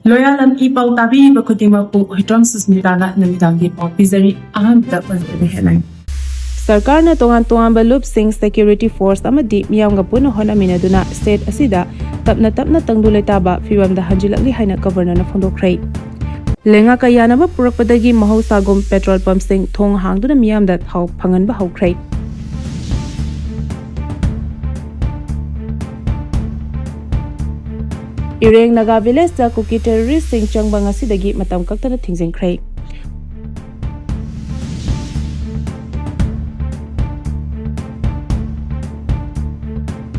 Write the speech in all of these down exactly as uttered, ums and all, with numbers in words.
ꯂꯣꯌꯥꯂꯝ E ꯄꯥꯎ ꯇꯥꯕꯤꯔꯤꯕ ꯈꯨꯗꯤꯡꯃꯛꯄꯨ ꯍꯨꯏꯗ꯭ꯔꯣꯝ ꯁꯨꯁꯃꯤꯇꯥꯅ ꯅꯨꯃꯤꯗꯥꯡꯒꯤ ꯄꯥꯎ ꯄꯤꯖꯔꯤ꯫ ꯑꯍꯥꯟꯕꯗ ꯃꯔꯨꯑꯣꯏꯕ headline꯫ ꯁꯔꯀꯥꯔꯅ ꯇꯣꯉꯥꯟ ꯇꯣꯉꯥꯟꯕ ꯂꯨꯞꯁꯤꯡ, security force ꯑꯃꯗꯤ ꯃꯤꯌꯥꯝꯒ ꯄꯨꯟꯅ ꯍꯣꯠꯅꯃꯤꯟꯅꯗꯨꯅ state ꯑꯁꯤꯗ ꯇꯞꯅ ꯇꯞꯅ ꯇꯪꯗꯨ ꯂꯩꯇꯥꯕ ꯐꯤꯕꯝꯗ ꯍꯟꯖꯤꯜꯂꯛꯂꯤ ꯍꯥꯏꯅ Governorꯅ ꯐꯣꯡꯗꯣꯛꯈ꯭ꯔꯦ꯫ ꯂꯩꯉꯥꯛꯀ ꯌꯥꯅꯕ ꯄꯨꯔꯛꯄꯗꯒꯤ ꯃꯍꯧꯁꯥꯒꯨꯝ petrol pumpꯁꯤꯡ ꯊꯣꯡ ꯍꯥꯡꯗꯨꯅ ꯃꯤꯌꯥꯝꯗ ꯊꯥꯎ ꯐꯪꯍꯟꯕ ꯍꯧꯈ꯭ꯔꯦ꯫ ꯏꯔꯦꯡ ꯅꯥꯒꯥ villageꯇ ꯀꯨꯀꯤ terroristꯁꯤꯡ ꯆꯪꯕ ꯉꯁꯤꯗꯒꯤ ꯃꯇꯝ ꯀꯛꯇꯅ ꯊꯤꯡꯖꯤꯟꯈ꯭ꯔꯦ꯫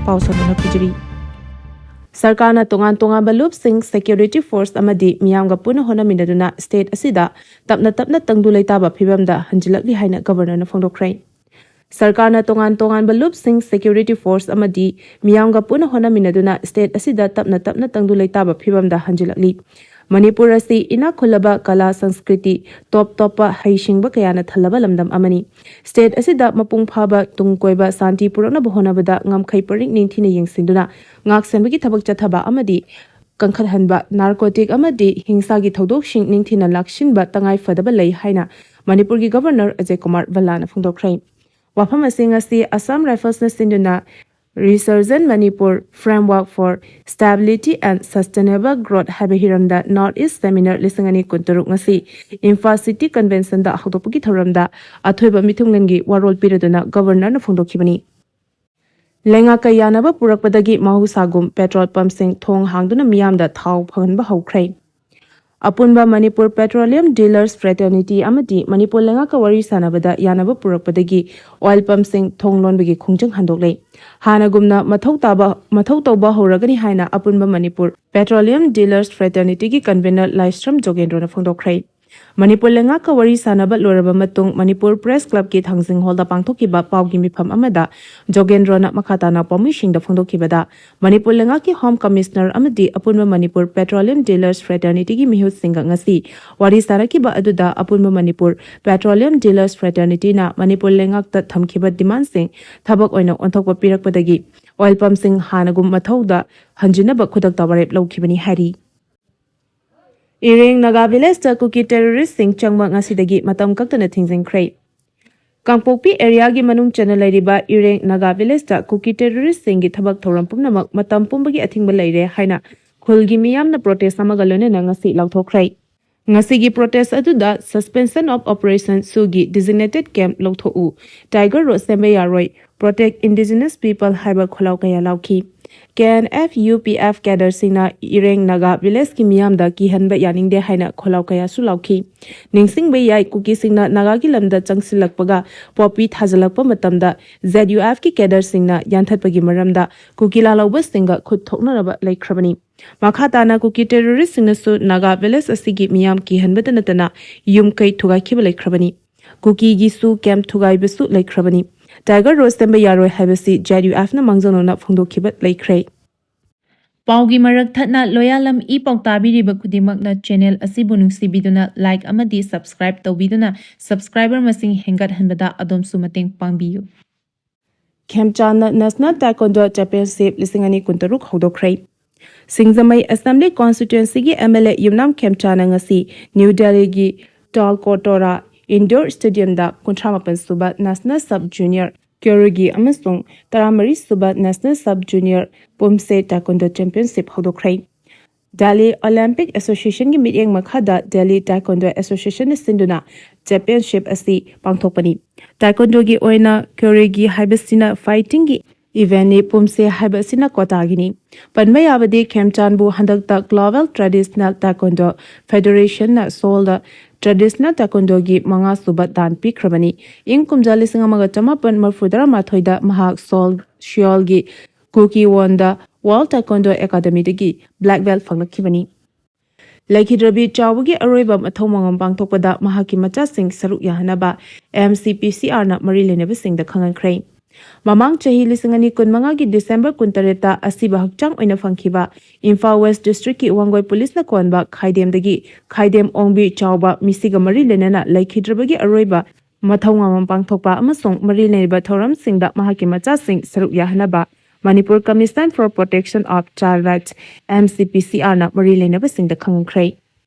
ꯄꯥꯎ ꯁꯟꯗꯣꯛꯅ ꯄꯤꯖꯔꯤ꯫ ꯁꯔꯀꯥꯔꯅ ꯇꯣꯉꯥꯟ ꯇꯣꯉꯥꯟꯕ ꯂꯨꯞꯁꯤꯡ, security force ꯑꯃꯗꯤ ꯃꯤꯌꯥꯝꯒ ꯄꯨꯟꯅ ꯍꯣꯠꯅꯃꯤꯟꯅꯗꯨꯅ state ꯑꯁꯤꯗ ꯇꯞꯅ ꯇꯞꯅ ꯇꯪꯗꯨ ꯂꯩꯇꯥꯕ ꯐꯤꯕꯝꯗ ꯍꯟꯖꯤꯜꯂꯛꯂꯤ ꯍꯥꯏꯅ Governorꯅ ꯐꯣꯡꯗꯣꯛꯈ꯭ꯔꯦ꯫ ꯁꯔꯀꯥꯔꯅ ꯇꯣꯉꯥꯟ ꯇꯣꯉꯥꯟꯕ ꯂꯨꯞꯁꯤꯡ, security force ꯑꯃꯗꯤ ꯃꯤꯌꯥꯝꯒ ꯄꯨꯟꯅ ꯍꯣꯠꯅꯃꯤꯟꯅꯗꯨꯅ state ꯑꯁꯤꯗ ꯇꯞꯅ ꯇꯞꯅ ꯇꯪꯗꯨ ꯂꯩꯇꯥꯕ ꯐꯤꯕꯝꯗ ꯍꯟꯖꯤꯜꯂꯛꯂꯤ꯫ ꯃꯅꯤꯄꯨꯔ ꯑꯁꯤ ꯏꯅꯥꯛ ꯈꯨꯜꯂꯕ ꯀꯂꯥ, ꯁꯪꯁꯀ꯭ꯔꯤꯇꯤ, ꯇꯣꯞ ꯇꯣꯞꯄ ꯍꯩꯁꯤꯡꯕ ꯀꯌꯥꯅ ꯊꯜꯂꯕ ꯂꯝꯗꯝ ꯑꯃꯅꯤ꯫ State ꯑꯁꯤꯗ ꯃꯄꯨꯡ ꯐꯥꯕ ꯇꯨꯡ ꯀꯣꯏꯕ ꯁꯥꯟꯇꯤ ꯄꯨꯔꯛꯅꯕ ꯍꯣꯠꯅꯕꯗ ꯉꯝꯈꯩ ꯄꯔꯤꯡ ꯅꯤꯡꯊꯤꯅ ꯌꯦꯡꯁꯤꯟꯗꯨꯅ ꯉꯥꯛꯁꯦꯟꯕꯒꯤ ꯊꯕꯛ ꯆꯠꯊꯕ ꯑꯃꯗꯤ ꯀꯟꯈꯠꯍꯟꯕ, narcotic ꯑꯃꯗꯤ ꯍꯤꯡꯁꯥꯒꯤ ꯊꯧꯗꯣꯛꯁꯤꯡ ꯅꯤꯡꯊꯤꯅ ꯂꯥꯛꯁꯤꯟꯕ ꯇꯉꯥꯏ ꯐꯗꯕ ꯂꯩ ꯍꯥꯏꯅ ꯃꯅꯤꯄꯨꯔꯒꯤ Governor ꯑꯖꯌ ꯀꯨꯃꯥꯔ ꯚꯜꯂꯥꯅ ꯐꯣꯡꯗꯣꯛꯈ꯭ꯔꯦ꯫ ꯋꯥꯐꯝ ꯑꯁꯤ ꯉꯁꯤ Assam Riflesꯅ ꯁꯤꯟꯗꯨꯅ Resurgent Manipur Framework for Stability and Sustainable Growth ꯍꯥꯏꯕ ꯍꯤꯔꯝꯗ North East Seminar ꯂꯤꯁꯤꯡ ꯑꯅꯤ ꯀꯨꯟꯇꯔꯨꯛ ꯉꯁꯤ ꯏꯝꯐꯥꯜ City Conventionꯗ ꯍꯧꯗꯣꯛꯄꯒꯤ ꯊꯧꯔꯝꯗ ꯑꯊꯣꯏꯕ ꯃꯤꯊꯨꯡꯂꯦꯟꯒꯤ ꯋꯥꯔꯣꯜ ꯄꯤꯔꯗꯨꯅ Governorꯅ ꯐꯣꯡꯗꯣꯛꯈꯤꯕꯅꯤ꯫ ꯂꯩꯉꯥꯛꯀ ꯌꯥꯅꯕ ꯄꯨꯔꯛꯄꯗꯒꯤ ꯃꯍꯧꯁꯥꯒꯨꯝ petrol pumpꯁꯤꯡ ꯊꯣꯡ ꯍꯥꯡꯗꯨꯅ ꯃꯤꯌꯥꯝꯗ ꯊꯥꯎ ꯐꯪꯍꯟꯕ ꯍꯧꯈ꯭ꯔꯦ꯫ ꯑꯄꯨꯟꯕ ꯃꯅꯤꯄꯨꯔ Petroleum Dealers Fraternity ꯑꯃꯗꯤ ꯃꯅꯤꯄꯨꯔ ꯂꯩꯉꯥꯛꯀ ꯋꯥꯔꯤ ꯁꯥꯟꯅꯕꯗ ꯌꯥꯅꯕ ꯄꯨꯔꯛꯄꯗꯒꯤ oil pumpꯁꯤꯡ ꯊꯣꯡ ꯂꯣꯟꯕꯒꯤ ꯈꯣꯡꯖꯪ ꯍꯟꯗꯣꯛꯂꯦ꯫ ꯍꯥꯟꯅꯒꯨꯝꯅ ꯃꯊꯧ ꯇꯥꯕ, ꯃꯊꯧ ꯇꯧꯕ ꯍꯧꯔꯒꯅꯤ ꯍꯥꯏꯅ ꯑꯄꯨꯟꯕ ꯃꯅꯤꯄꯨꯔ Petroleum Dealers Fraternityꯒꯤ convener ꯂꯥꯏꯁ꯭ꯔꯝ ꯖꯣꯒꯦꯟꯗ꯭ꯔꯣꯅ ꯐꯣꯡꯗꯣꯛꯈ꯭ꯔꯦ꯫ ꯃꯅꯤꯄꯨꯔ ꯂꯩꯉꯥꯛꯀ ꯋꯥꯔꯤ ꯁꯥꯟꯅꯕ ꯂꯣꯏꯔꯕ ꯃꯇꯨꯡ ꯃꯅꯤꯄꯨꯔ Press Clubꯀꯤ ꯊꯥꯡꯖꯤꯡ ꯍꯣꯜꯗ ꯄꯥꯡꯊꯣꯛꯈꯤꯕ ꯄꯥꯎꯒꯤ ꯃꯤꯐꯝ ꯑꯃꯗ ꯖꯣꯒꯦꯟꯗ꯭ꯔꯣꯅ ꯃꯈꯥ ꯇꯥꯅ ꯄꯥꯎꯃꯤꯁꯤꯡꯗ ꯐꯣꯡꯗꯣꯛꯈꯤꯕꯗ, ꯃꯅꯤꯄꯨꯔ ꯂꯩꯉꯥꯛꯀꯤ Home Commissioner ꯑꯃꯗꯤ ꯑꯄꯨꯟꯕ ꯃꯅꯤꯄꯨꯔ Petroleum Dealers Fraternityꯒꯤ ꯃꯤꯍꯨꯠꯁꯤꯡꯒ ꯉꯁꯤ ꯋꯥꯔꯤ ꯁꯥꯅꯈꯤꯕ ꯑꯗꯨꯗ ꯑꯄꯨꯟꯕ ꯃꯅꯤꯄꯨꯔ Petroleum Dealers Fraternityꯅ ꯃꯅꯤꯄꯨꯔ ꯂꯩꯉꯥꯛꯇ ꯊꯝꯈꯤꯕ demandꯁꯤꯡ ꯊꯕꯛ ꯑꯣꯏꯅ ꯑꯣꯟꯊꯣꯛꯄ ꯄꯤꯔꯛꯄꯗꯒꯤ oil pumpꯁꯤꯡ ꯍꯥꯟꯅꯒꯨꯝ ꯃꯊꯧꯗ ꯍꯟꯖꯤꯟꯅꯕ ꯈꯨꯗꯛꯇ ꯋꯥꯔꯦꯞ ꯂꯧꯈꯤꯕꯅꯤ ꯍꯥꯏꯔꯤ꯫ ꯏꯔꯦꯡ ꯅꯥꯒꯥ ꯚꯤꯂꯦꯖꯇ ꯀꯨꯀꯤ ꯇꯦꯔꯣꯔꯤꯁꯁꯤꯡ ꯆꯪꯕ ꯉꯁꯤꯗꯒꯤ ꯃꯇꯝ ꯀꯛꯇꯅ ꯊꯤꯡꯖꯤꯟꯈ꯭ꯔꯦ꯫ ꯀꯥꯡꯄꯣꯛꯄꯤ ꯑꯦꯔꯤꯌꯥꯒꯤ ꯃꯅꯨꯡ ꯆꯟꯅ ꯂꯩꯔꯤꯕ ꯏꯔꯦꯡ ꯅꯥꯒꯥ ꯚꯤꯂꯦꯖꯇ ꯀꯨꯀꯤ ꯇꯦꯔꯣꯔꯤꯁꯁꯤꯡꯒꯤ ꯊꯕꯛ ꯊꯧꯔꯝ ꯄꯨꯝꯅꯃꯛ ꯃꯇꯝ ꯄꯨꯝꯕꯒꯤ ꯑꯊꯤꯡꯕ ꯂꯩꯔꯦ ꯍꯥꯏꯅ ꯈꯨꯜꯒꯤ ꯃꯤꯌꯥꯝꯅ ꯄ꯭ꯔꯣꯇꯦꯁ ꯑꯃꯒ ꯂꯣꯏꯅꯅ ꯉꯁꯤ ꯂꯥꯎꯊꯣꯛꯈ꯭ꯔꯦ꯫ ꯉꯁꯤꯒꯤ ꯄ꯭ꯔꯣꯇꯦꯁ ꯑꯗꯨꯗ Suspension of Operation ꯁꯨꯒꯤ designated camp ꯂꯧꯊꯣꯛꯎ, ꯇꯥꯏꯒꯔ ꯔꯣꯗ ꯁꯦꯝꯕ ꯌꯥꯔꯣꯏ, Protect Indigenous People ꯍꯥꯏꯕ ꯈꯣꯜꯂꯥꯎ ꯀꯌꯥ ꯂꯥꯎꯈꯤ꯫ K N F U P F ꯀꯦꯗꯔꯁꯤꯡꯅ ꯏꯔꯦꯡ ꯅꯥꯒꯥ ꯚꯤꯂꯦꯖꯀꯤ ꯃꯤꯌꯥꯝꯗ ꯀꯤꯍꯟꯕ ꯌꯥꯅꯤꯡꯗꯦ ꯍꯥꯏꯅ ꯈꯣꯜꯂꯥꯎ ꯀꯌꯥꯁꯨ ꯂꯥꯎꯈꯤ꯫ ꯅꯤꯡꯁꯤꯡꯕ ꯌꯥꯏ, ꯀꯨꯀꯤꯁꯤꯡꯅ ꯅꯥꯒꯥꯒꯤ ꯂꯝꯗ ꯆꯪꯁꯤꯜꯂꯛꯄꯒ ꯄꯣꯄꯤ ꯊꯥꯖꯤꯜꯂꯛꯄ ꯃꯇꯝꯗ ꯖꯦꯗ ꯌꯨ ꯑꯦꯐꯀꯤ ꯀꯦꯗꯔꯁꯤꯡꯅ ꯌꯥꯟꯊꯠꯄꯒꯤ ꯃꯔꯝꯗ ꯀꯨꯀꯤ ꯂꯥꯜꯍꯧꯕꯁꯤꯡꯒ ꯈꯨꯠ ꯊꯣꯛꯅꯔꯕ ꯂꯩꯈ꯭ꯔꯕꯅꯤ꯫ ꯃꯈꯥ ꯇꯥꯅ ꯀꯨꯀꯤ ꯇꯦꯔꯣꯔꯤꯁꯁꯤꯡꯅꯁꯨ ꯅꯥꯒꯥ ꯚꯤꯂꯦꯖ ꯑꯁꯤꯒꯤ ꯃꯤꯌꯥꯝ ꯀꯤꯍꯟꯕꯇ ꯅꯠꯇꯅ ꯌꯨꯝ ꯀꯩ ꯊꯨꯒꯥꯏꯈꯤꯕ ꯂꯩꯈ꯭ꯔꯕꯅꯤ꯫ ꯀꯨꯀꯤꯒꯤꯁꯨ ꯀꯦꯝꯞ ꯊꯨꯒꯥꯏꯕꯁꯨ ꯂꯩꯈ꯭ꯔꯕꯅꯤ꯫ ꯇꯥꯏꯒꯔ ꯔꯣꯗ ꯁꯦꯝꯕ ꯌꯥꯔꯣꯏ ꯍꯥꯏꯕꯁꯤ ꯖꯦꯗ ꯌꯨ ꯑꯦꯐꯅ ꯃꯥꯡꯖꯧꯅꯅ ꯐꯣꯡꯗꯣꯛꯈꯤꯕ ꯂꯩꯈ꯭ꯔꯦ꯫ ꯄꯥꯎꯒꯤ ꯃꯔꯛ ꯊꯠꯅ ꯂꯣꯌꯥꯂꯝ ꯏ ꯄꯥꯎ ꯇꯥꯕꯤꯔꯤꯕ ꯈꯨꯗꯤꯡꯃꯛꯅ ꯆꯦꯅꯦꯜ ꯑꯁꯤꯕꯨ ꯅꯨꯡꯁꯤꯕꯤꯗꯨꯅ ꯂꯥꯏꯛ ꯑꯃꯗꯤ ꯁꯕꯁꯀ꯭ꯔꯥꯏꯕ ꯇꯧꯕꯤꯗꯨꯅ ꯁꯕꯁꯀ꯭ꯔꯥꯏꯕꯔ ꯃꯁꯤꯡ ꯍꯦꯟꯒꯠꯍꯟꯕꯗ ꯑꯗꯣꯝꯁꯨ ꯃꯇꯦꯡ ꯄꯥꯡꯕꯤꯌꯨ꯫ ꯈꯦꯝꯆꯥꯟꯅ ꯅꯦꯁꯅꯦꯜ ꯇꯥꯏꯀꯣꯟꯗꯣ ꯆꯦꯝꯄꯤꯌꯟꯁꯤꯞ ꯂꯤꯁꯤꯡ ꯑꯅꯤ ꯀꯨꯟꯇꯔꯨꯛ ꯍꯧꯗꯣꯛꯈ꯭ꯔꯦ꯫ ꯁꯤꯡꯖꯃꯩ ꯑꯦꯁꯦꯝꯕ꯭ꯂꯤ ꯀꯣꯟꯁꯇꯤꯇ꯭ꯋꯦꯟꯁꯤꯒꯤ ꯑꯦꯝ ꯑꯦꯜ ꯑꯦ ꯌꯨꯝꯅꯥꯝ ꯈꯦꯝꯆꯥꯟꯅ ꯉꯁꯤ ꯅ꯭ꯌꯨ ꯗꯦꯜꯂꯤꯒꯤ ꯇꯥꯜ ꯀꯣꯇꯣꯔꯥ ꯏꯟꯗꯣꯔ ꯁ꯭ꯇꯦꯗꯤꯌꯝꯗ ꯀꯨꯟꯊ꯭ꯔꯥ ꯃꯥꯄꯟ ꯁꯨꯕ ꯅꯦꯁꯅꯦꯜ ꯁꯕ ꯖꯨꯅꯤꯌꯔ ꯀ꯭ꯌꯣꯔꯨꯒꯤ ꯑꯃꯁꯨꯡ ꯇꯔꯥꯃꯔꯤ ꯁꯨꯕ ꯅꯦꯁꯅꯦꯜ ꯁꯕ ꯖꯨꯅꯤꯌꯔ ꯄꯨꯝꯁꯦ ꯇꯥꯏꯀꯣꯟꯗꯣ ꯆꯦꯝꯄꯤꯌꯟꯁꯤꯞ ꯍꯧꯗꯣꯛꯈ꯭ꯔꯦ꯫ ꯗꯦꯜꯂꯤ ꯑꯣꯂꯦꯝꯄꯤꯛ ꯑꯦꯁꯣꯁꯤꯌꯦꯁꯟꯒꯤ ꯃꯤꯠꯌꯦꯡ ꯃꯈꯥꯗ ꯗꯦꯜꯂꯤ ꯇꯥꯏꯀꯣꯟꯗꯣ ꯑꯦꯁꯣꯁꯤꯌꯦꯁꯟꯅ ꯁꯤꯟꯗꯨꯅ ꯆꯦꯝꯄꯤꯌꯟꯁꯤꯞ ꯑꯁꯤ ꯄꯥꯡꯊꯣꯛꯄꯅꯤ꯫ ꯇꯥꯏꯀꯣꯟꯗꯣꯒꯤ ꯑꯣꯏꯅ ꯀ꯭ꯌꯣꯔꯨꯒꯤ ꯍꯥꯏꯕꯁꯤꯅ ꯐꯥꯏꯇꯤꯡꯒꯤ ꯏꯚꯦꯟꯅꯤ, ꯄꯨꯝꯁꯦ ꯍꯥꯏꯕ ꯑꯁꯤꯅ ꯀꯣꯇꯥꯒꯤꯅꯤ꯫ ꯄꯟꯕ ꯌꯥꯕꯗꯤ ꯈꯦꯝꯆꯥꯟꯕꯨ ꯍꯟꯗꯛꯇ ꯒ꯭ꯂꯣꯕꯦꯜ ꯇ꯭ꯔꯦꯗꯤꯁꯅꯦꯜ ꯇꯥꯏꯀꯣꯟꯗꯣ ꯐꯦꯗꯦꯔꯦꯁꯟꯅ ꯁꯣꯜꯗ ꯇ꯭ꯔꯦꯗꯤꯁꯅꯦꯜ ꯇꯥꯏꯀꯣꯟꯗꯣꯒꯤ ꯃꯉꯥ ꯁꯨꯕ ꯗꯥꯟ ꯄꯤꯈ꯭ꯔꯕꯅꯤ꯫ ꯏꯪ ꯀꯨꯝꯖꯥ ꯂꯤꯁꯤꯡ ꯑꯃꯒ ꯆꯃꯥꯄꯟ ꯃꯔꯤꯐꯨ ꯇꯔꯥꯃꯥꯊꯣꯏꯗ ꯃꯍꯥꯛ ꯁꯣꯜ, ꯁꯤꯌꯣꯜꯒꯤ ꯀꯨꯀꯤ ꯋꯣꯟꯗ ꯋꯥꯔꯜ ꯇꯥꯏꯀꯣꯟꯗꯣ ꯑꯦꯀꯥꯗꯃꯤꯗꯒꯤ ꯕ꯭ꯂꯦꯛ ꯕꯦꯜꯠ ꯐꯪꯂꯛꯈꯤꯕꯅꯤ꯫ ꯂꯩꯈꯤꯗ꯭ꯔꯕꯤ ꯆꯥꯎꯕꯒꯤ ꯑꯔꯣꯏꯕ ꯃꯊꯧ ꯃꯉꯝ ꯄꯥꯡꯊꯣꯛꯄꯗ ꯃꯍꯥꯛꯀꯤ ꯃꯆꯥꯁꯤꯡ ꯁꯔꯨꯛ ꯌꯥꯍꯟꯅꯕ ꯑꯦꯝ ꯁꯤ ꯄꯤ ꯁꯤ ꯑꯥꯔꯅ ꯃꯔꯤ ꯂꯩꯅꯕꯁꯤꯡꯗ ꯈꯪꯍꯟꯈ꯭ꯔꯦ꯫ ꯃꯃꯥꯡ ꯆꯍꯤ ꯂꯤꯁꯤꯡ ꯑꯅꯤ ꯀꯨꯟꯃꯉꯥꯒꯤ ꯗꯤꯁꯦꯝꯕꯔ ꯀꯨꯟꯇꯔꯦꯠꯇ ꯑꯁꯤꯕ ꯍꯛꯆꯥꯡ ꯑꯣꯏꯅ ꯐꯪꯈꯤꯕ ꯏꯝꯐꯥꯜ ꯋꯦꯁ ꯗꯤꯁꯇ꯭ꯔꯤꯛꯀꯤ ꯋꯥꯡꯒꯣꯏ ꯄꯨꯂꯤꯁꯅ ꯀꯣꯟꯕ ꯈꯥꯏꯗꯦꯝꯗꯒꯤ ꯈꯥꯏꯗꯦꯝ ꯑꯣꯡꯕꯤ ꯆꯥꯎꯕ ꯃꯤꯁꯤꯒ ꯃꯔꯤ ꯂꯩꯅꯅ ꯂꯩꯈꯤꯗ꯭ꯔꯕꯒꯤ ꯑꯔꯣꯏꯕ ꯃꯊꯧ ꯃꯉꯝ ꯄꯥꯡꯊꯣꯛꯄ ꯑꯃꯁꯨꯡ ꯃꯔꯤ ꯂꯩꯅꯕ ꯊꯧꯔꯝꯁꯤꯡꯗ ꯃꯍꯥꯛꯀꯤ ꯃꯆꯥꯁꯤꯡ ꯁꯔꯨꯛ ꯌꯥꯍꯟꯅꯕ Manipur commission for protection of child rights, M C P ꯁꯤ ꯑꯥꯔꯅ ꯃꯔꯤ ꯂꯩꯅꯕꯁꯤꯡꯗ ꯈꯪꯍꯟꯈ꯭ꯔꯦ꯫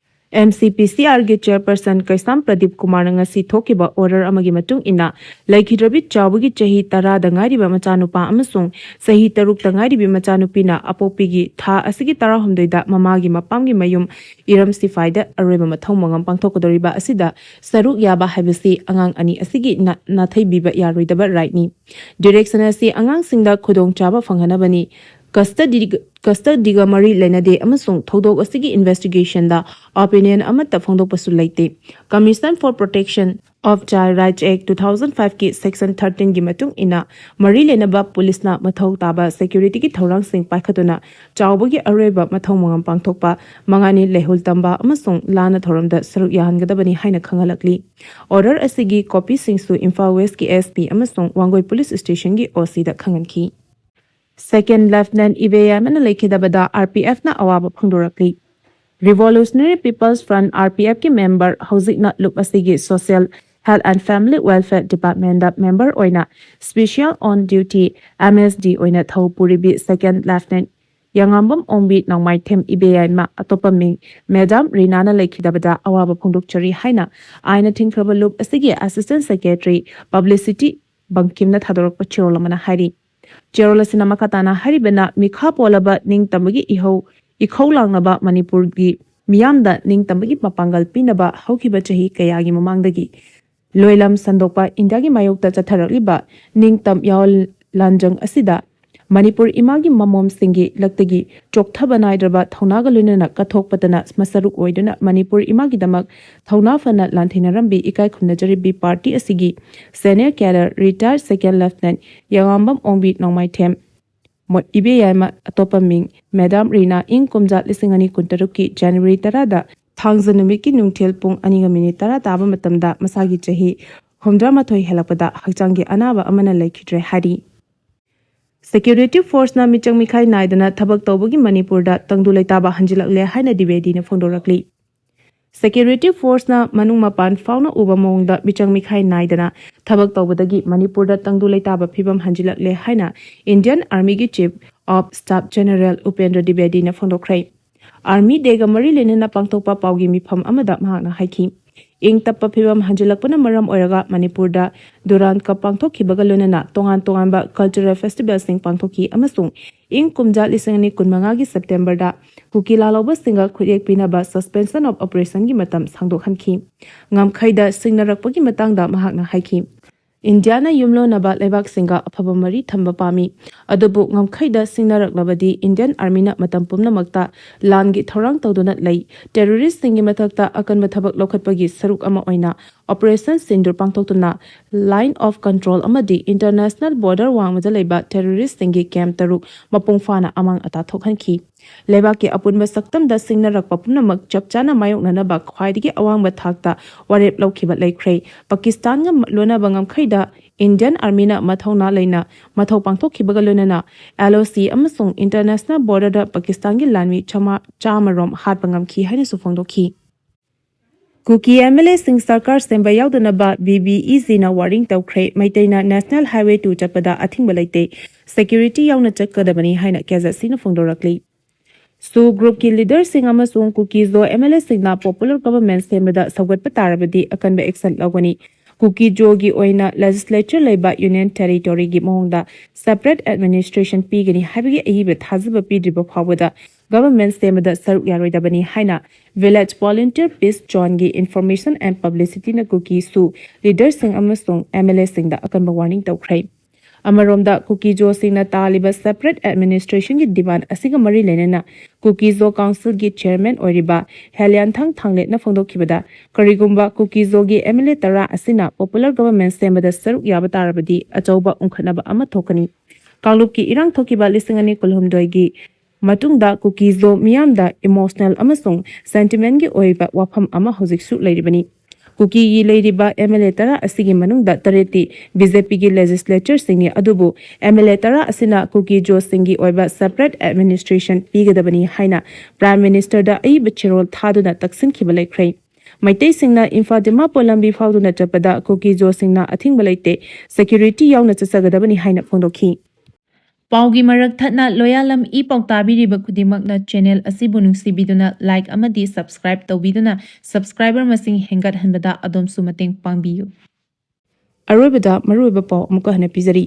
ꯑꯦꯝ ꯁꯤ ꯄꯤ ꯁꯤ ꯑꯥꯔꯒꯤ ꯆꯦꯌꯔꯄꯔꯁꯟ ꯀꯩꯁꯥꯝ ꯄ꯭ꯔꯗꯤꯞ ꯀꯨꯃꯥꯔꯅ ꯉꯁꯤ ꯊꯣꯛꯈꯤꯕ ꯑꯣꯔꯗꯔ ꯑꯃꯒꯤ ꯃꯇꯨꯡ ꯏꯟꯅ, ꯂꯩꯈꯤꯗ꯭ꯔꯕꯤ ꯆꯥꯎꯕꯒꯤ ꯆꯍꯤ ꯇꯔꯥꯗ ꯉꯥꯏꯔꯤꯕ ꯃꯆꯥꯅꯨꯄꯥ ꯑꯃꯁꯨꯡ ꯆꯍꯤ ꯇꯔꯨꯛꯇ ꯉꯥꯏꯔꯤꯕꯤ ꯃꯆꯥꯅꯨꯄꯤꯅ ꯑꯄꯣꯛꯄꯤꯒꯤ ꯊꯥ ꯑꯁꯤꯒꯤ ꯇꯔꯥꯍꯨꯝꯗꯣꯏꯗ ꯃꯃꯥꯒꯤ ꯃꯄꯥꯝꯒꯤ ꯃꯌꯨꯝ ꯏꯔꯝ ꯁꯤꯐꯥꯏꯗ ꯑꯔꯣꯏꯕ ꯃꯊꯧ ꯃꯉꯝ ꯄꯥꯡꯊꯣꯛꯀꯗꯧꯔꯤꯕ ꯑꯁꯤꯗ ꯁꯔꯨꯛ ꯌꯥꯕ ꯍꯥꯏꯕꯁꯤ ꯑꯉꯥꯡ ꯑꯅꯤ ꯑꯁꯤꯒꯤ ꯅ-, ꯅꯥꯊꯩꯕꯤꯕ ꯌꯥꯔꯣꯏꯗꯕ ꯔꯥꯏꯠꯅꯤ꯫ ꯗꯤꯔꯦꯛꯁꯟ ꯑꯁꯤ ꯑꯉꯥꯡꯁꯤꯡꯗ ꯈꯨꯗꯣꯡꯆꯥꯕ ꯐꯪꯍꯟꯅꯕꯅꯤ꯫ ꯀꯁꯇꯗꯤ-, ꯀꯁꯇꯗꯤꯒ ꯃꯔꯤ ꯂꯩꯅꯗꯦ ꯑꯃꯁꯨꯡ ꯊꯧꯗꯣꯛ ꯑꯁꯤꯒꯤ ꯏꯟꯚꯦꯁꯇꯤꯒꯦꯁꯟꯗ ꯑꯣꯄꯤꯅꯤꯌꯟ ꯑꯃꯠꯇ ꯐꯣꯡꯗꯣꯛꯄꯁꯨ ꯂꯩꯇꯦ꯫ Commission for Protection of Child Rights Act two thousand five ꯀꯤ ꯁꯦꯛꯁꯟ ꯊꯥꯔꯇꯤꯟꯒꯤ ꯃꯇꯨꯡ ꯏꯟꯅ, ꯃꯔꯤ ꯂꯩꯅꯕ ꯄꯨꯂꯤꯁꯅ ꯃꯊꯧ ꯇꯥꯕ ꯁꯦꯀ꯭ꯌꯨꯔꯤꯇꯤꯒꯤ ꯊꯧꯔꯥꯡꯁꯤꯡ ꯄꯥꯏꯈꯠꯇꯨꯅ ꯆꯥꯎꯕꯒꯤ ꯑꯔꯣꯏꯕ ꯃꯊꯧ ꯃꯉꯝ ꯄꯥꯡꯊꯣꯛꯄ, ꯃꯉꯥꯅꯤ ꯂꯩꯍꯨꯜ ꯇꯝꯕ ꯑꯃꯁꯨꯡ ꯂꯥꯟꯅ ꯊꯧꯔꯝꯗ ꯁꯔꯨꯛ ꯌꯥꯍꯟꯒꯗꯕꯅꯤ ꯍꯥꯏꯅ ꯈꯪꯍꯜꯂꯛꯂꯤ꯫ ꯑꯣꯔꯗꯔ ꯑꯁꯤꯒꯤ ꯀꯣꯄꯤꯁꯤꯡꯁꯨ ꯏꯝꯐꯥꯜ ꯋꯦꯁꯀꯤ ꯑꯦꯁ ꯄꯤ ꯑꯃꯁꯨꯡ ꯋꯥꯡꯒꯣꯏ ꯄꯨꯂꯤꯁ ꯁ꯭ꯇꯦꯁꯟꯒꯤ ꯑꯣ ꯁꯤꯗ ꯈꯪꯍꯟꯈꯤ꯫ ꯁꯦꯀꯦꯟ ꯂꯦꯐꯇꯅꯦꯟꯠ ꯏꯕꯦꯌꯥꯏꯃꯅ ꯂꯩꯈꯤꯗꯕꯗ ꯑꯥꯔ ꯄꯤ ꯑꯦꯐꯅ ꯑꯋꯥꯕ ꯐꯣꯡꯗꯣꯔꯛꯂꯤ꯫ Revolutionary People's Front, R P F ꯀꯤ ꯃꯦꯝꯕꯔ, ꯍꯧꯖꯤꯛꯅ ꯂꯨꯞ ꯑꯁꯤꯒꯤ Social Health and Family Welfare Departmentꯗ ꯃꯦꯝꯕꯔ ꯑꯣꯏꯅ Special on Duty, M S D, ꯑꯣꯏꯅ ꯊꯧ ꯄꯨꯔꯤꯕꯤ ꯁꯦꯀꯦꯟ ꯂꯦꯐꯇꯅꯦꯟꯠ ꯌꯥꯉꯥꯝꯕꯝ ꯑꯣꯡꯕꯤ ꯅꯣꯡꯃꯥꯏꯊꯦꯝ ꯏꯕꯦꯌꯥꯏꯃ, ꯑꯇꯣꯞꯄ ꯃꯤꯡ ꯃꯦꯗꯥꯝ ꯔꯤꯅꯥꯅ ꯂꯩꯈꯤꯗꯕꯗ ꯑꯋꯥꯕ ꯐꯣꯡꯗꯣꯛꯆꯔꯤ ꯍꯥꯏꯅ ꯑꯥꯏꯟꯅ ꯊꯤꯡꯈ꯭ꯔꯕ ꯂꯨꯞ ꯑꯁꯤꯒꯤ Assistant Secretary, Publicity ꯕꯪꯀꯤꯝꯅ ꯊꯥꯗꯣꯔꯛꯄ ꯆꯦꯔꯣꯜ ꯑꯃꯅ ꯍꯥꯏꯔꯤ꯫ ꯆꯦꯔꯣꯜ ꯑꯁꯤꯅ ꯃꯈꯥ ꯇꯥꯅ ꯍꯥꯏꯔꯤꯕꯅ, ꯃꯤꯈꯥ ꯄꯣꯜꯂꯕ ꯅꯤꯡꯇꯝꯕꯒꯤ ꯏꯍꯧ, ꯏꯈꯧ ꯂꯥꯡꯅꯕ ꯃꯅꯤꯄꯨꯔꯒꯤ ꯃꯤꯌꯥꯝꯗ ꯅꯤꯡꯇꯝꯕꯒꯤ ꯃꯄꯥꯡꯒꯜ ꯄꯤꯅꯕ ꯍꯧꯈꯤꯕ ꯆꯍꯤ ꯀꯌꯥꯒꯤ ꯃꯃꯥꯡꯗꯒꯤ ꯂꯣꯏꯂꯝ ꯁꯟꯗꯣꯛꯄ ꯏꯟꯗꯤꯌꯥꯒꯤ ꯃꯥꯌꯣꯛꯇ ꯆꯠꯊꯔꯛꯂꯤꯕ ꯅꯤꯡꯇꯝ ꯌꯥꯑꯣꯟ ꯂꯥꯟꯖꯪ ꯑꯁꯤꯗ ꯃꯅꯤꯄꯨꯔ ꯏꯃꯥꯒꯤ ꯃꯃꯣꯝꯁꯤꯡꯒꯤ ꯂꯛꯇꯒꯤ ꯆꯣꯛꯊꯕ ꯅꯥꯏꯗ꯭ꯔꯕ ꯊꯧꯅꯥꯒ ꯂꯣꯏꯅꯅ ꯀꯠꯊꯣꯛꯄꯇꯅ ꯃꯁꯔꯨꯛ ꯑꯣꯏꯗꯨꯅ ꯃꯅꯤꯄꯨꯔ ꯏꯃꯥꯒꯤꯗꯃꯛ ꯊꯧꯅꯥ ꯐꯅ ꯂꯥꯟꯊꯦꯡꯅꯔꯝꯕꯤ ꯏꯀꯥꯏ ꯈꯨꯝꯅꯖꯔꯤꯕꯤ ꯄꯥꯔꯇꯤ ꯑꯁꯤꯒꯤ senior cadre retired second lieutenant ꯌꯥꯉꯥꯝꯕꯝ ꯑꯣꯡꯕꯤ ꯅꯣꯡꯃꯥꯏꯊꯦꯝ ꯃꯣ-, ꯏꯕꯦꯌꯥꯏꯃ, ꯑꯇꯣꯞꯄ ꯃꯤꯡ ꯃꯦꯗꯥꯝ ꯔꯤꯅꯥ, ꯏꯪ ꯀꯨꯝꯖꯥ ꯂꯤꯁꯤꯡ ꯑꯅꯤ ꯀꯨꯟꯇꯔꯨꯛꯀꯤ ꯖꯅꯋꯥꯔꯤ ꯇꯔꯥꯗ ꯊꯥꯡꯖ ꯅꯨꯃꯤꯠꯀꯤ ꯅꯨꯡꯊꯤꯜ ꯄꯨꯡ ꯑꯅꯤꯒ ꯃꯤꯅꯤꯠ ꯇꯔꯥ ꯇꯥꯕ ꯃꯇꯝꯗ ꯃꯁꯥꯒꯤ ꯆꯍꯤ ꯍꯨꯝꯗ꯭ꯔꯥꯃꯥꯊꯣꯏ ꯍꯦꯜꯂꯛꯄꯗ ꯍꯛꯆꯥꯡꯒꯤ ꯑꯅꯥꯕ ꯑꯃꯅ ꯂꯩꯈꯤꯗ꯭ꯔꯦ ꯍꯥꯏꯔꯤ꯫ Security forceꯅ ꯃꯤꯆꯪ ꯃꯤꯈꯥꯏ ꯅꯥꯏꯗꯅ ꯊꯕꯛ ꯇꯧꯕꯒꯤ ꯃꯅꯤꯄꯨꯔꯗ ꯇꯪꯗꯨ ꯂꯩꯇꯥꯕ ꯍꯟꯖꯤꯜꯂꯛꯂꯦ ꯍꯥꯏꯅ ꯗꯤꯕꯦꯗꯤꯅ ꯐꯣꯡꯗꯣꯔꯛꯂꯤ꯫ Security forceꯅ ꯃꯅꯨꯡ ꯃꯄꯥꯟ ꯐꯥꯎꯅ ꯎꯕ ꯃꯑꯣꯡꯗ ꯃꯤꯆꯪ ꯃꯤꯈꯥꯏ ꯅꯥꯏꯗꯅ ꯊꯕꯛ ꯇꯧꯕꯗꯒꯤ ꯃꯅꯤꯄꯨꯔꯗ ꯇꯪꯗꯨ ꯂꯩꯇꯥꯕ ꯐꯤꯕꯝ ꯍꯟꯖꯤꯜꯂꯛꯂꯦ ꯍꯥꯏꯅ Indian Armyꯒꯤ Chief of Staff General Upendra ꯗꯤꯕꯦꯗꯤꯅ ꯐꯣꯡꯗꯣꯛꯈ꯭ꯔꯦ꯫ Army Day ꯒ ꯃꯔꯤ ꯂꯩꯅꯅ ꯄꯥꯡꯊꯣꯛꯄ ꯄꯥꯎꯒꯤ ꯃꯤꯐꯝ ꯑꯃꯗ ꯃꯍꯥꯛꯅ ꯍꯥꯏꯈꯤ, ꯏꯪ ꯇꯞꯄ ꯐꯤꯕꯝ ꯍꯟꯖꯤꯜꯂꯛꯄꯅ ꯃꯔꯝ ꯑꯣꯏꯔꯒ ꯃꯅꯤꯄꯨꯔꯗ Durand Cup ꯄꯥꯡꯊꯣꯛꯈꯤꯕꯒ ꯂꯣꯏꯅꯅ ꯇꯣꯉꯥꯟ ꯇꯣꯉꯥꯟꯕ cultural festival ꯁꯤꯡ ꯄꯥꯡꯊꯣꯛꯈꯤ ꯑꯃꯁꯨꯡ ꯏꯪ ꯀꯨꯝꯖꯥ ꯂꯤꯁꯤꯡ ꯑꯅꯤ ꯀꯨꯟꯃꯉꯥꯒꯤ September ꯗ ꯀꯨꯀꯤ ꯂꯥꯜꯍꯧꯕꯁꯤꯡꯒ ꯈꯨꯠꯌꯦꯛ ꯄꯤꯅꯕ suspension of operation ꯒꯤ ꯃꯇꯝ ꯁꯥꯡꯗꯣꯛꯍꯟꯈꯤ꯫ ꯉꯝꯈꯩꯗ ꯁꯤꯡꯅꯔꯛꯄꯒꯤ ꯃꯇꯥꯡꯗ ꯃꯍꯥꯛꯅ ꯍꯥꯏꯈꯤ, ꯏꯟꯗꯤꯌꯥꯅ ꯌꯨꯝꯂꯣꯟꯅꯕ ꯂꯩꯕꯥꯛꯁꯤꯡꯒ ꯑꯐꯕ ꯃꯔꯤ ꯊꯝꯕ ꯄꯥꯝꯃꯤ, ꯑꯗꯨꯕꯨ ꯉꯝꯈꯩꯗ ꯁꯤꯡꯅꯔꯛꯂꯕꯗꯤ Indian Army ꯅ ꯃꯇꯝ ꯄꯨꯝꯅꯃꯛꯇ ꯂꯥꯟꯒꯤ ꯊꯧꯔꯥꯡ ꯇꯧꯗꯨꯅ ꯂꯩ꯫ Terrorist ꯁꯤꯡꯒꯤ ꯃꯊꯛꯇ ꯑꯀꯟꯕ ꯊꯕꯛ ꯂꯧꯈꯠꯄꯒꯤ ꯁꯔꯨꯛ ꯑꯃ ꯑꯣꯏꯅ Operation Sindoor ꯄꯥꯡꯊꯣꯛꯇꯨꯅ Line of Control ꯑꯃꯗꯤ international border ꯋꯥꯡꯃꯗ ꯂꯩꯕ terrorist ꯁꯤꯡꯒꯤ camp ꯇꯔꯨꯛ ꯃꯄꯨꯡ ꯐꯥꯅ ꯑꯃꯥꯡ ꯑꯇꯥ ꯊꯣꯛꯍꯟꯈꯤ꯫ ꯂꯩꯕꯥꯛꯀꯤ ꯑꯄꯨꯟꯕ ꯁꯛꯇꯝꯗ ꯁꯤꯡꯅꯔꯛꯄ ꯄꯨꯝꯅꯃꯛ ꯆꯞ ꯆꯥꯅ ꯃꯥꯌꯣꯛꯅꯅꯕ ꯈ꯭ꯋꯥꯏꯗꯒꯤ ꯑꯋꯥꯡꯕ ꯊꯥꯛꯇ ꯋꯥꯔꯦꯞ ꯂꯧꯈꯤꯕ ꯂꯩꯈ꯭ꯔꯦ꯫ ꯄꯥꯀꯤꯁꯇꯥꯟꯒ ꯂꯣꯟꯅꯕ ꯉꯝꯈꯩꯗ Indian Army ꯅ ꯃꯊꯧꯅꯥ ꯂꯩꯅ ꯃꯊꯧ ꯄꯥꯡꯊꯣꯛꯈꯤꯕꯒ ꯂꯣꯏꯅꯅ L O C ꯑꯃꯁꯨꯡ international border ꯗ ꯄꯥꯀꯤꯁꯇꯥꯟꯒꯤ ꯂꯥꯟꯃꯤ ꯆꯥꯃ, ꯆꯥꯃꯔꯣꯝ ꯍꯥꯠꯄ ꯉꯝꯈꯤ ꯍꯥꯏꯅꯁꯨ ꯐꯣꯡꯗꯣꯛꯈꯤ꯫ ꯀꯨꯀꯤ M L A ꯁꯤꯡ ꯁꯔꯀꯥꯔ ꯁꯦꯝꯕ ꯌꯥꯎꯗꯅꯕ B B E G ꯅ warning ꯇꯧꯈ꯭ꯔꯦ꯫ ꯃꯩꯇꯩꯅ National Highway two ꯆꯠꯄꯗ ꯑꯊꯤꯡꯕ ꯂꯩꯇꯦ, security ꯌꯥꯎꯅ ꯆꯠꯀꯗꯕꯅꯤ ꯍꯥꯏꯅ K Z C ꯅ ꯐꯣꯡꯗꯣꯔꯛꯂꯤ꯫ SoO group ꯀꯤ leader ꯁꯤꯡ ꯑꯃꯁꯨꯡ ꯀꯨꯀꯤ-ꯖꯣ M L A ꯁꯤꯡꯅ popular government ꯁꯦꯝꯕꯗ ꯁꯧꯒꯠꯄ ꯇꯥꯔꯕꯗꯤ ꯑꯀꯟꯕ action ꯂꯧꯒꯅꯤ꯫ ꯀꯨꯀꯤ-ꯖꯣꯒꯤ ꯑꯣꯏꯅ legislature ꯂꯩꯕ union territory ꯒꯤ ꯃꯑꯣꯡꯗ separate administration ꯄꯤꯒꯅꯤ ꯍꯥꯏꯕꯒꯤ ꯑꯏꯕ ꯊꯥꯖꯕ ꯄꯤꯗ꯭ꯔꯤꯕ ꯐꯥꯎꯕꯗ government ꯁꯦꯝꯕꯗ ꯁꯔꯨꯛ ꯌꯥꯔꯣꯏꯗꯕꯅꯤ ꯍꯥꯏꯅ Village Volunteer Peace Zone ꯒꯤ Information and Publicity ꯅ ꯀꯨꯀꯤ-ꯁꯣ leader ꯁꯤꯡ ꯑꯃꯁꯨꯡ M L A ꯁꯤꯡꯗ ꯑꯀꯟꯕ warning ꯇꯧꯈ꯭ꯔꯦ꯫ ꯑꯃꯔꯣꯝꯗ, ꯀꯨꯀꯤ-ꯖꯣꯁꯤꯡꯅ ꯇꯥꯜꯂꯤꯕ separate administration ꯒꯤ demand ꯑꯁꯤꯒ ꯃꯔꯤ ꯂꯩꯅꯅ ꯀꯨꯀꯤ-ꯖꯣ council ꯒꯤ chairman ꯑꯣꯏꯔꯤꯕ ꯍꯦꯂꯤꯌꯥꯟꯊꯥꯡ ꯊꯥꯡꯂꯦꯠꯅ ꯐꯣꯡꯗꯣꯛꯈꯤꯕꯗ, ꯀꯔꯤꯒꯨꯝꯕ ꯀꯨꯀꯤ-ꯖꯣꯒꯤ M L A ꯇꯔꯥ ꯑꯁꯤꯅ popular government ꯁꯦꯝꯕꯗ ꯁꯔꯨꯛ ꯌꯥꯕ ꯇꯥꯔꯕꯗꯤ ꯑꯆꯧꯕ ꯎꯪꯈꯠꯅꯕ ꯑꯃ ꯊꯣꯛꯀꯅꯤ꯫ ꯀꯥꯡꯂꯨꯞꯀꯤ ꯏꯔꯥꯡ ꯊꯣꯛꯈꯤꯕ ꯂꯤꯁꯤꯡ ꯑꯅꯤ ꯀꯨꯟꯍꯨꯝꯗꯣꯏꯒꯤ ꯃꯇꯨꯡꯗ ꯀꯨꯀꯤ-ꯖꯣ ꯃꯤꯌꯥꯝꯗ emotional ꯑꯃꯁꯨꯡ sentiment ꯀꯤ ꯑꯣꯏꯕ ꯋꯥꯐꯝ ꯑꯃ ꯍꯧꯖꯤꯛꯁꯨ ꯂꯩꯔꯤꯕꯅꯤ꯫ ꯀꯨꯀꯤꯒꯤ ꯂꯩꯔꯤꯕ M L A ꯇꯔꯥ ꯑꯁꯤꯒꯤ ꯃꯅꯨꯡꯗ ꯇꯔꯦꯠꯇꯤ B J P ꯒꯤ legislature ꯁꯤꯡꯅꯤ, ꯑꯗꯨꯕꯨ M L A ꯇꯔꯥ ꯑꯁꯤꯅ ꯀꯨꯀꯤ-ꯖꯣꯁꯤꯡꯒꯤ ꯑꯣꯏꯕ separate administration ꯄꯤꯒꯗꯕꯅꯤ ꯍꯥꯏꯅ Prime Minister ꯗ ꯑꯏꯕ ꯆꯦꯔꯣꯜ ꯊꯥꯗꯨꯅ ꯇꯛꯁꯤꯟꯈꯤꯕ ꯂꯩꯈ꯭ꯔꯦ꯫ ꯃꯩꯇꯩꯁꯤꯡꯅ ꯏꯝꯐꯥꯜ ꯗꯤꯃꯥꯄꯨꯔ ꯂꯝꯕꯤ ꯐꯥꯎꯗꯨꯅ ꯆꯠꯄꯗ ꯀꯨꯀꯤ-ꯖꯣꯁꯤꯡꯅ ꯑꯊꯤꯡꯕ ꯂꯩꯇꯦ, security ꯌꯥꯎꯅ ꯆꯠꯆꯒꯗꯕꯅꯤ ꯍꯥꯏꯅ ꯐꯣꯡꯗꯣꯛꯈꯤ꯫ ꯄꯥꯎꯒꯤ ꯃꯔꯛ ꯊꯠꯅ ꯂꯣꯌꯥꯂꯝ ꯏ ꯄꯥꯎ ꯇꯥꯕꯤꯔꯤꯕ ꯈꯨꯗꯤꯡꯃꯛꯅ ꯆꯦꯅꯦꯜ ꯑꯁꯤꯕꯨ ꯅꯨꯡꯁꯤꯕꯤꯗꯨꯅ ꯂꯥꯏꯛ ꯑꯃꯗꯤ ꯁꯕꯁꯀ꯭ꯔꯥꯏꯕ ꯇꯧꯕꯤꯗꯨꯅ ꯁꯕꯁꯀ꯭ꯔꯥꯏꯕꯔ ꯃꯁꯤꯡ ꯍꯦꯟꯒꯠꯍꯟꯕꯗ ꯑꯗꯣꯝꯁꯨ ꯃꯇꯦꯡ ꯄꯥꯡꯕꯤꯌꯨ꯫ ꯑꯔꯣꯏꯕꯗ ꯃꯔꯨꯑꯣꯏꯕ ꯄꯥꯎ ꯑꯃꯨꯛꯀ ꯍꯟꯅ ꯄꯤꯖꯔꯤ꯫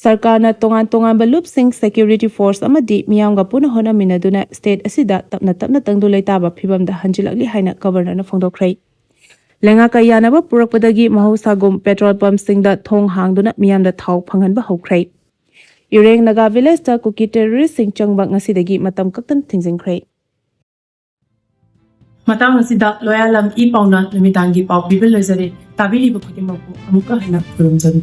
ꯁꯔꯀꯥꯔꯅ ꯇꯣꯉꯥꯟ ꯇꯣꯉꯥꯟꯕ ꯂꯨꯞꯁꯤꯡ, ꯁꯦꯀ꯭ꯌꯨꯔꯤꯇꯤ ꯐꯣꯔꯁ ꯑꯃꯗꯤ ꯃꯤꯌꯥꯝꯒ ꯄꯨꯟꯅ ꯍꯣꯠꯅꯃꯤꯟꯅꯗꯨꯅ ꯁ꯭ꯇꯦꯠ ꯑꯁꯤꯗ ꯇꯞꯅ ꯇꯞꯅ ꯇꯪꯗꯨ ꯂꯩꯇꯥꯕ ꯐꯤꯕꯝꯗ ꯍꯟꯖꯤꯜꯂꯛꯂꯤ ꯍꯥꯏꯅ ꯒꯕꯔꯅꯔꯅ ꯐꯣꯡꯗꯣꯛꯈ꯭ꯔꯦ꯫ ꯂꯩꯉꯥꯛꯀ ꯌꯥꯅꯕ ꯄꯨꯔꯛꯄꯗꯒꯤ ꯃꯍꯧꯁꯥꯒꯨꯝ ꯄꯦꯇ꯭ꯔꯣꯜ ꯄꯝꯞꯁꯤꯡꯗ ꯊꯣꯡ ꯍꯥꯡꯗꯨꯅ ꯃꯤꯌꯥꯝꯗ ꯊꯥꯎ ꯐꯪꯍꯟꯕ ꯍꯧꯈ꯭ꯔꯦ꯫ ꯏꯔꯦꯡ ꯅꯥꯒꯥ ꯚꯤꯂꯦꯖꯇ ꯀꯨꯀꯤ ꯇꯦꯔꯣꯔꯤꯁꯁꯤꯡ ꯆꯪꯕ ꯉꯁꯤꯗꯒꯤ ꯃꯇꯝ ꯀꯛꯇꯅ ꯊꯤꯡꯖꯤꯟꯈ꯭ꯔꯦ꯫ ꯃꯇꯥꯡ ꯑꯁꯤꯗ ꯂꯣꯌꯥꯂꯝ ꯏ ꯄꯥꯎꯅ ꯅꯨꯃꯤꯗꯥꯡꯒꯤ ꯄꯥꯎ ꯄꯤꯕ ꯂꯣꯏꯖꯔꯦ꯫ ꯇꯥꯕꯤꯔꯤꯕ ꯈꯨꯗꯤꯡꯃꯛꯄꯨ ꯑꯃꯨꯛꯀ ꯍꯟꯅ ꯈꯨꯔꯨꯝꯖꯔꯤ꯫